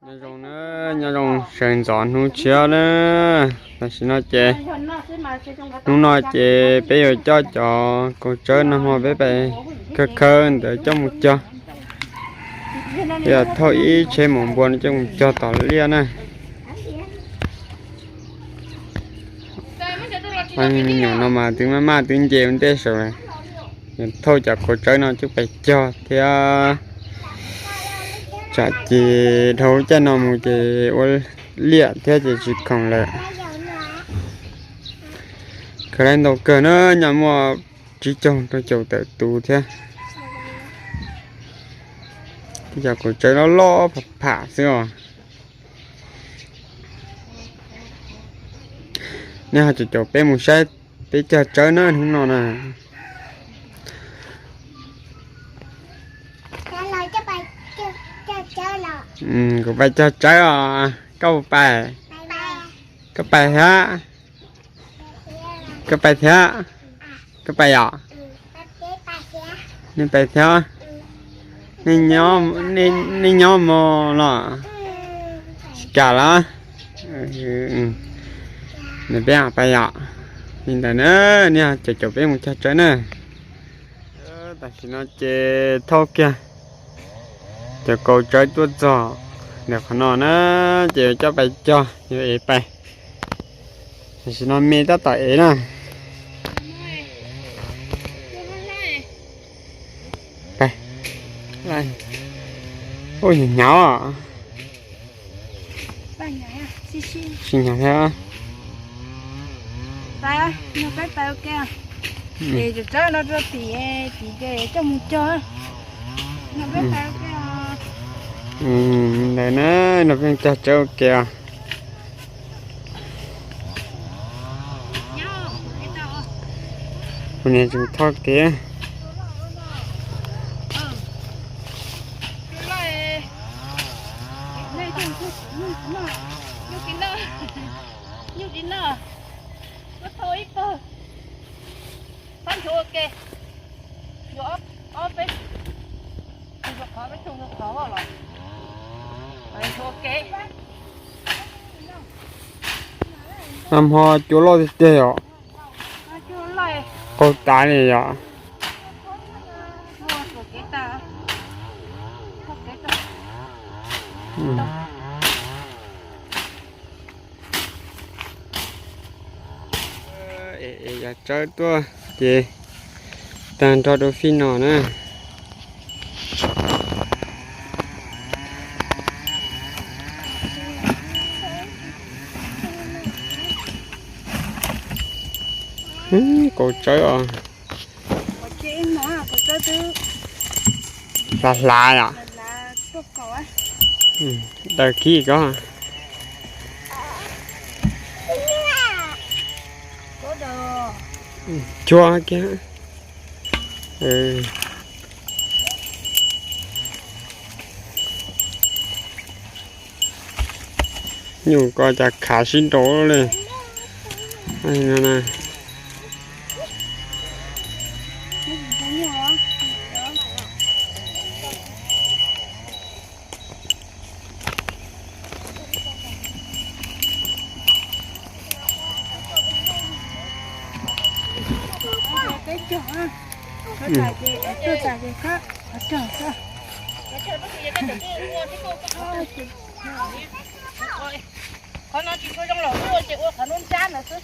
Nyob zoo na, nyob zoo sawv ntxov hnub tshiab na. Tam sim no ces, hnub no ces peb yuav coj cov kaus tsawb no hmo peb pais khawb khawb ntawd coj mus cog. Yog thauj ib tsheb maum npua no coj mus cog tom liaj na. Pab me nyuam no mas twb maj maj twb nce ua ntej saud lawm. Thauj cov kaus tsawb no coj pais cog thiab, tsam ces dhau lub caij no mus ces ua liam thiab ces tsis khoom lawm. Khaws lawm ntau kawg na, nyob muaj tsib caug rau caum tawm tus thiab. Cov kaus tsawb loj loj pham pham xwb os. Nej ho caum caum peb mus saib peb cog tsawb na hnub no na. Kuv pais cog tsawb os, koj puas pais? Koj pais thiab? Koj pais thiab? Koj pais yom? Nej pais thiab? Nej nyob mos los? Tsis kam los? Nws peb pais yom? Li ntawd na, nej caum caum peb mus cog tsawb na. Tam sim no ces thauj kiag cov kaus tsawb tuaj txog ntawm qhov no na, ces yuav coj pais cog, yuav ev pais. Tam sim no me tab tom ev na. Hnyav hnyav os. Tsis hnyav thiab. Peb pais ua ke. Ces cov tsawb no rau tim, tim ces coj mus cog. Ntawd na, no peb cog tsawb ua ke os. Kuv niam tseem thauj kev. Nag hmo cua loj tiag tiag yom. Qaug tas li yom. Es yog tsawb tuaj ces tag nrho rau fij no na. Kaus tsawb os. Hlav hlav yom. Daws khib ko. Chua kiag. Nyuj ko cas khav sib nraus li. Qhov no tsis tshua zoo los ua ces ua qhov nruab nrab ntawd xwb.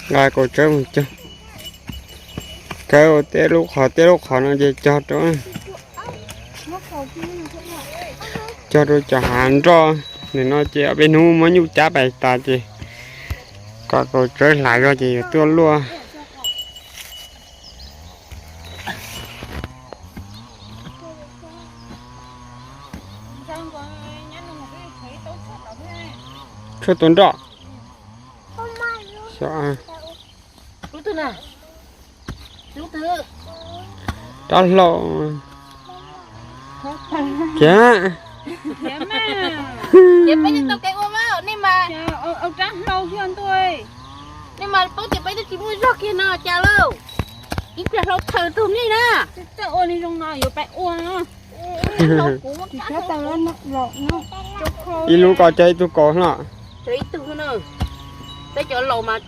Nqa kaus tsawb mus cog. Khawb ua tej lub qhov tej lub qhov no ces cog rau. Cog rau cov hav nroj. Nim no ces ob peb hnub muab nyuj cab pais tas ces kom kaus tsawb hlav zog ces yuav tuaj luaj. Tshuaj tua nroj. Rab hlau. Khiav. Khiav mas. Khiav peb tsis tau kev ua mas nej mas. Ua rab hlau xyov ntuj. Nej mas paub tias peb twb tsis muaj zog kiag no cas lauj. Ib pliag hlau khaws tug nej na. Txawj ua li zoo no yuav pais ua no. Ib lub ko cog ib tug kaus no. Cog ib tug no. Peb cov laus mas,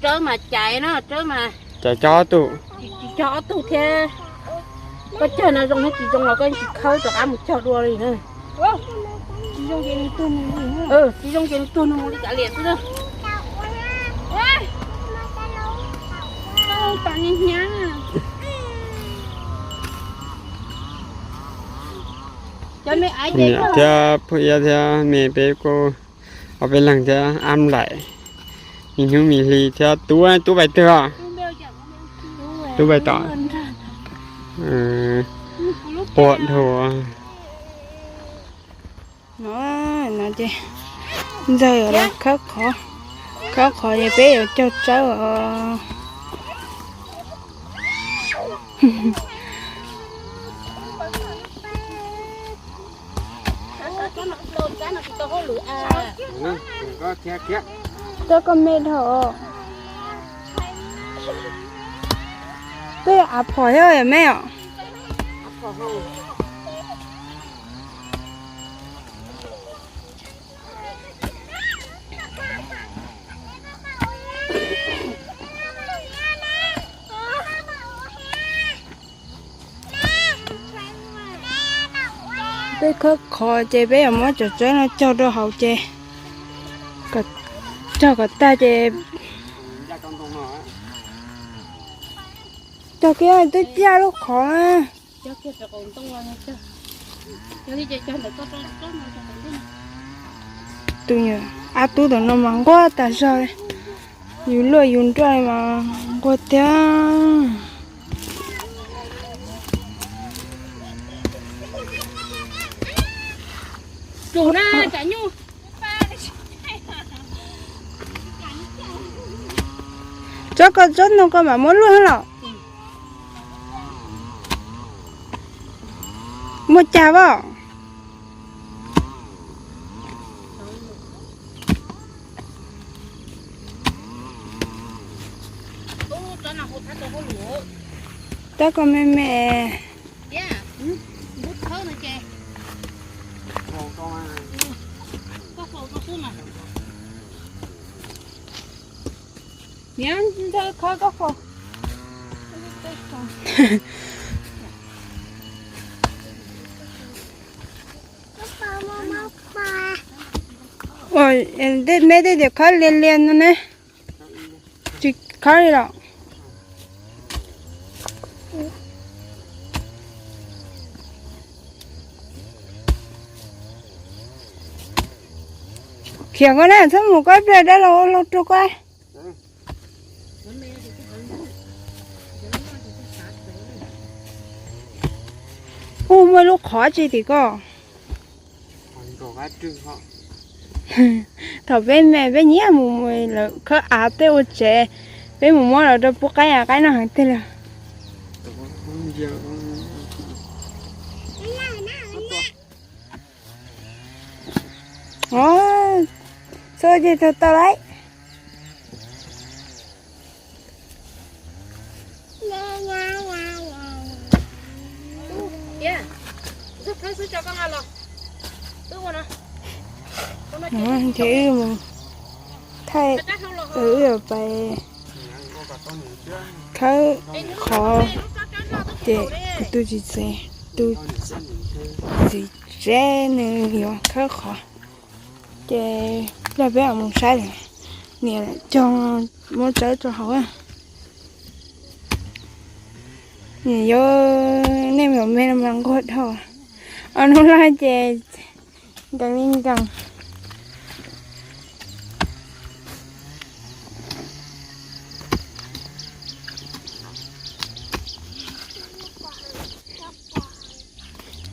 Rawb mas caiv no, Rawb mas. Caiv cog ob tug. Tsis cog ob tug thiab. Koj cog no zoo thiab tsis zoo los koj tsis khawb rov qab mus cog dua li na. Tsis zoo ces nws tuag nws mus li cas liam xwb na. Niam thiab phooj ywg thiab me peb kuj ob peb leeg thiab ab laim, me hnub me hli thiab. Tub, tub pais twg os? Tub pais tom, puag dhau. No ces ntxawg los khawb qhov, khawb qhov ces peb yuav cog tsawb os. Txhob koj me dhau. Peb av phom thiab me os. Peb khawb qhov ces peb yuav muab cov tsawb no cog rau hauv ces cog kom tag ces cog kiag twb ciaj lub qhov na. Tus ab tub tom no mas nquag tas zog, yus luaj yus nruaj mas nquag tiag. Tsob ko tsob ntoo ko mam muab luaj los. Muaj cag as. Tsob ko me me. Niam, ntxawg khawb koj faus. Me tej tias khawb lias lias no ne, tsis khawb li los. Khiav koj na, txhob mus koj pliag dab laug ua laug rau koj. Ub, muaj lub qhov tsi tim koj. Thaum peb me peb nyiam mus lawv khawb av tej ua tsev, peb mus muab los rau pub qaib, qaib noj heev tiag li. Txhob ces tau tau lawm. Ces wb mus thaij, wb yuav pais khawb qhov, ces kuv tus txiv tsev, tus txiv tsev nws yuav khawb qhov, ces pliag peb mam mus saib lawm. Niam cog muab tsawb rau hauv. Niam yuav, nej me me no mas nquag dhau. Ob hnub no ces nkees li nkees.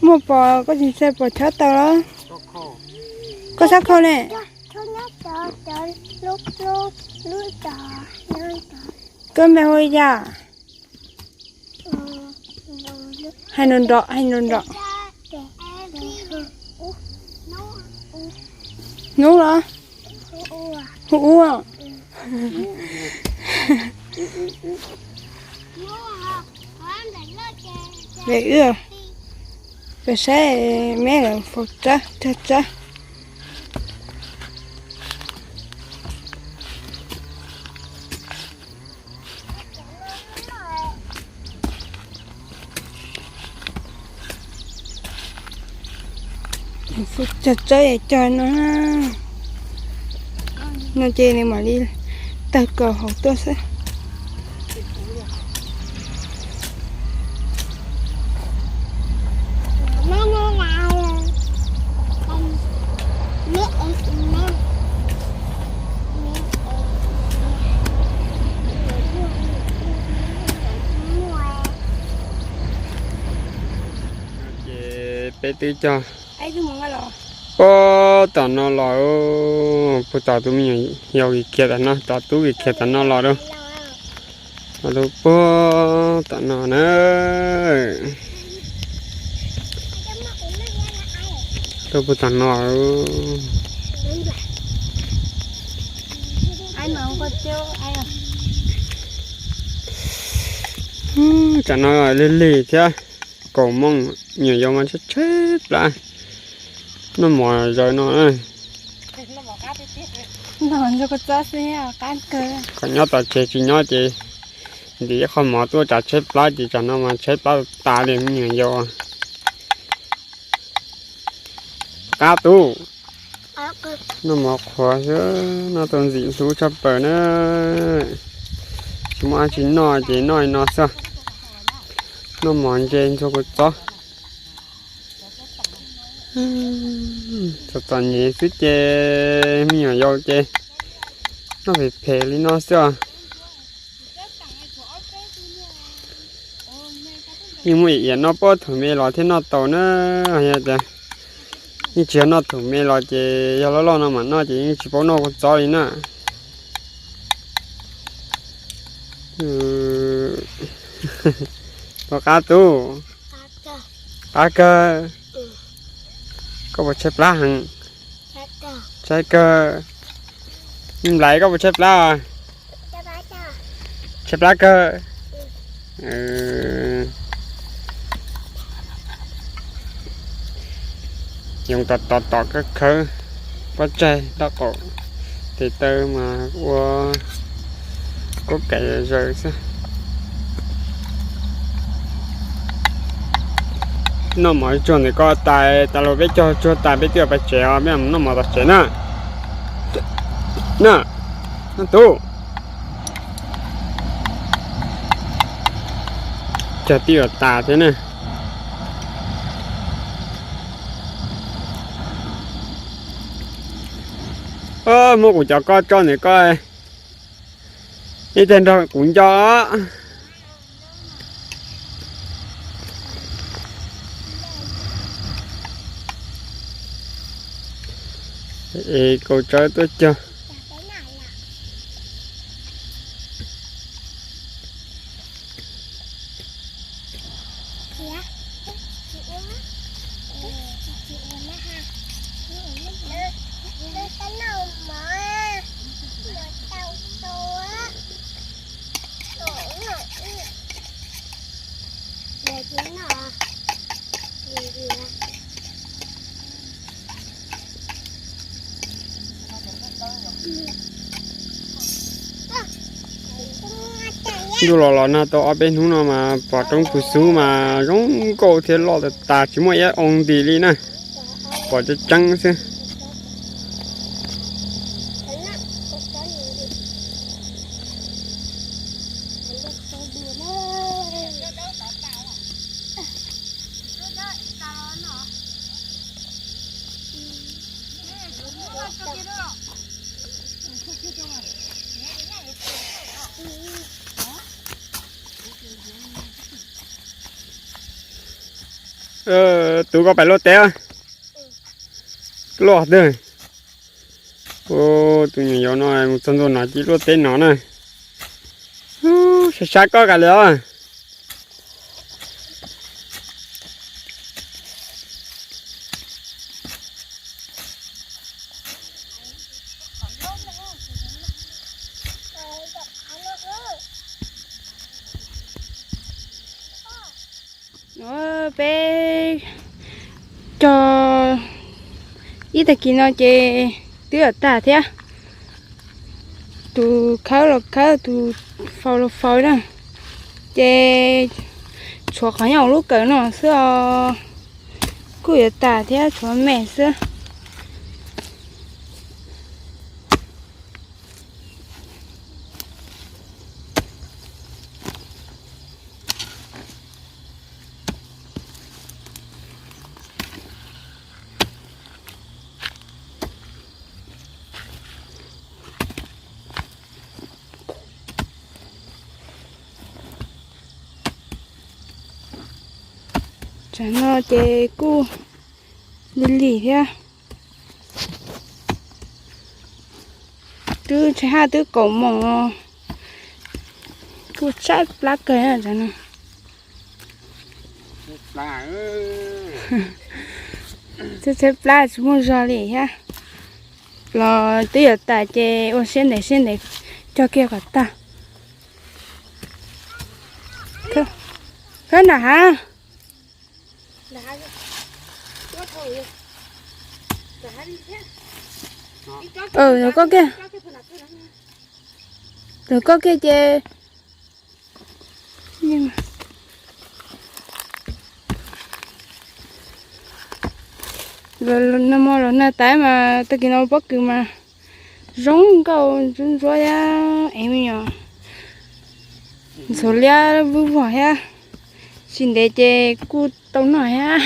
Muaj pos, koj tsis txhais pos chob tau los? Koj txhob khau ne. Koj npe hu li cas? Hais nrov nrov, hais nrov nrov. Hnub los? Hu ua. Ve wb, peb saib me lawv faus tsab, cog tsab. Cog tsab es cog no, no ces nws mam li tawg kaus hauv tuaj xwb. Ces peb twb cog puag tom no los, puag tom tus me nyuam yaus kis khiav tom no, tom tub kis khiav tom no los rau, los rau puag tom no na. Rau puag tom no. Tsam no lig lig thiab, kaus mooj, me nyuam yaus mas tshaib tshaib plab, noj mov zaws no. Qhov nyob tom tsev tsis nyob ces ntim ib qho mov tuaj tsam tshaib plab ces tsam no mas tshaib plab tas li me nyuam yaus. Qab tub, noj mov qhuav xwb, noj tau ntxim hlub tshaj plaws na. Tsis muaj dab tsi noj ces noj li no xwb. Noj mov ntse ntxuag kua txob. Txom txom nyem xwb ces me nyuam yaus ces noj phem phem li no xwb os. Yeej muaj iav iav noj puag thaum me los thiaj noj tau na. Yog tias yeej tsis yog noj thaum me los ces yog loj loj no mam noj ces yeej tsis paub noj kua txob li na. Ua qab tub, qab kawg. Koj puas tshaib plab heev? Tshaib kawg. Nplaiv, koj puas tshaib plab? Tshaib plab kawg. Yoov tom tom tom khawb khawb pob tsaig nraub qaum, tes taw mas ua kuab kaim zaws xwb. Noj mov tsuag ntawm ko tas, tas los peb cog tsuag tas peb twb pais tsev os, peb noj mov tom tsev na. Na, tub, cog tib yuav tas thiab na. Muab kuv cov koj tso ntawm ko, ib teg nrog kuv nco. Es kaus tsawb tuaj cog. Ntuj los los nag tau ob peb hnub no mas pom roob tus xub mas zoo nkauj thiab loj tas tas tsis muaj ib oo nti li na. Pom tseeb tseeb xwb. Tub, koj pais luaj teb. Luaj twg? Tus nyuam yaus no mus txog ntua no cia luaj teb no na. Sab sab koj kav liam os. Peb cog ib tag kis no ces twb yuav tag thiab. Tus khawb los khawb, tus faus los faus na. Ces tshuav qhov nyob hauv lub kawm no xwb os. Kuj yuav tas thiab, tshuav me xwb. Tsam no ces kuj lig lig thiab. Twb tshaib haj twb kaum moos, kuj tshaib plab kawg tsam no. Tshaib plab tsis muaj zog li thiab. Los twb yuav tas ces ua siab ntev siab ntev cog kiag kom tag. Khawb nram hav. Tus koj kiag, tus koj kiag ces no los nag tas mas tag kis no pob kws mas zoo nkauj ntsuab ntsuab thiab es me nyuam ntxhuav liab vwj vog thiab. Tsis ntev ces kuj tau noj thiab.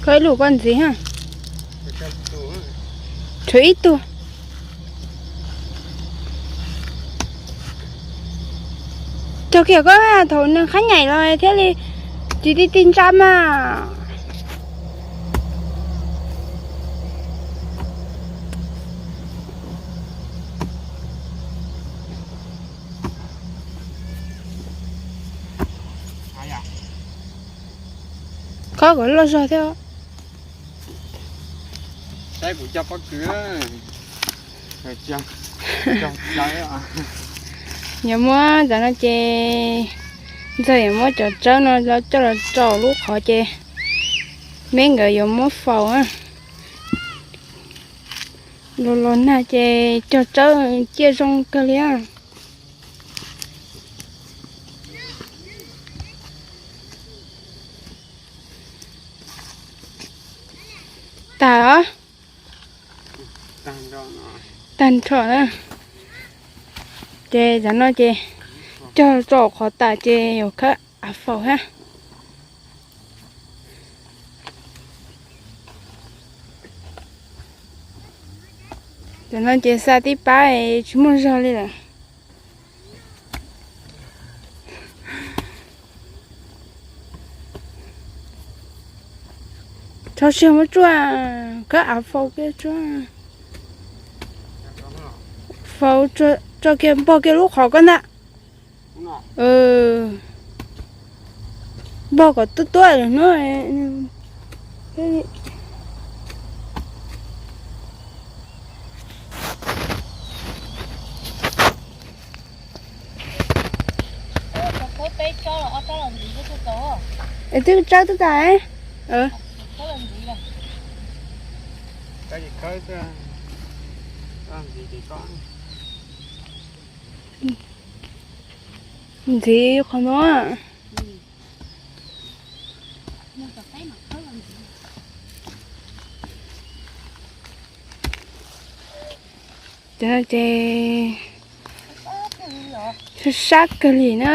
Koj ib lub koj ntxiv ha. Tshuav ib tug. Cog kiag koj thaum nws qhab nyaim los thiaj li tsis ti ti ntsa mas. Khob kom loj zog thiab. Saib kuv cog pob kws. Yuav muab cov no ces ntxawg yuav muab cov tsawb no coj los tso lub qhov ces me nkawd yuav muab faus. Los los nag ces cog tsawb ciaj zoo kawg li. Tag os. Tag nrho na. Ces cov no ces cog tso qhov tas ces yuav khawb av faus thiab. Cov no ces xa tib pab tsis muaj zog li lawm. Tso siab muab tsuaj, khawb av faus kiag tsuaj. Faus tso kiag npog kiag lub qhov koj ntag. Npog kom tuab tuab lawm hnub. Es twb tsawb twb tas. Ntxiv qhov no. Cov no ces sab sab kawg li na.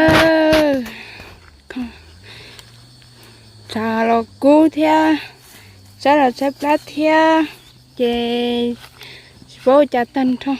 Tshav los kub thiab, tshaib los tshaib plab thiab, ces tsis paub ua cas tag nrho.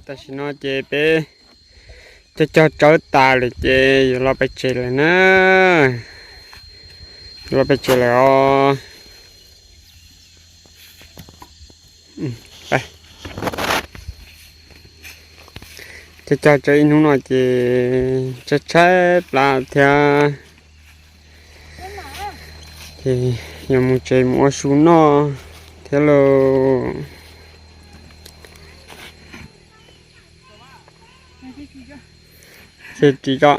Tam sim no ces peb cog cog tsawb tas lawm ces yuav los pem tsev lawm na. Yuav los pem tsev lawm os. Cog cog tsawb ib hnub no ces tshaib tshaib plab thiab. Ces yuav mus tsev mus ua su noj thiab lauj. Ces tsis tso.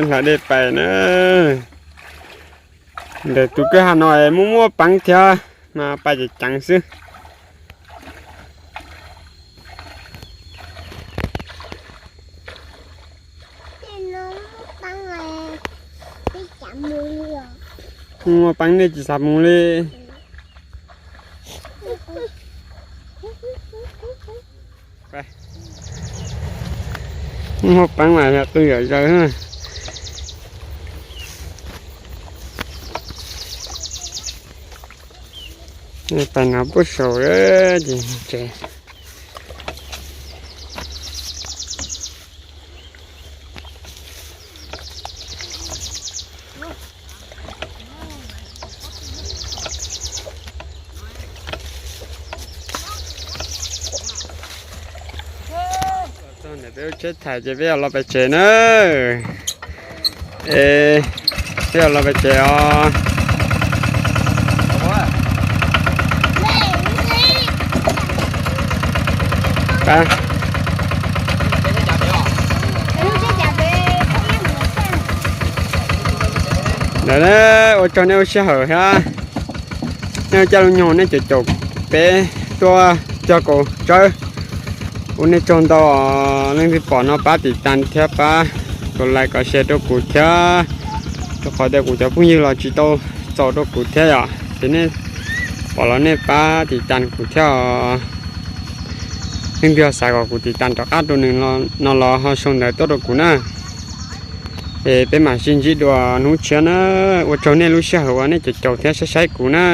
Hla dej pais na. Ntawm tus kwj ha no es muaj muaj peev thiab mas pais ceev ceev xwb. Muaj peev nej tsis xav mus li. Muaj peev mas yog qw zom zaws. Pais no puag saud ces tsev. Txog ntawm peb lub tsheb thais ces peb yuav los pem tsev na. Es peb yuav los pem tsev os. Ntawd ua tsaug nej lub sij hawm thiab. Nej coj lub nyuag nej caum caum peb tuaj cog kaus tsawb. Ua nej tsaug ntau, leej twg pom no pab tiv tas thiab pab kom like kom share rau kuv thiab, rau qhov tias kuv cov phooj ywg los tsis tau txaus rau kuv thiab yom. Ces nej pom los nej pab tiv tas kuv thiab os. Leej twg xav kom kuv tiv tas rov qab rau nws no los ho sau ntawv tuaj rau kuv na. Es peb mam sib ntsib dua hnub tshiab na. Ua tsaug nej lub sij hawm uas nej caum caum thiab saib saib kuv na.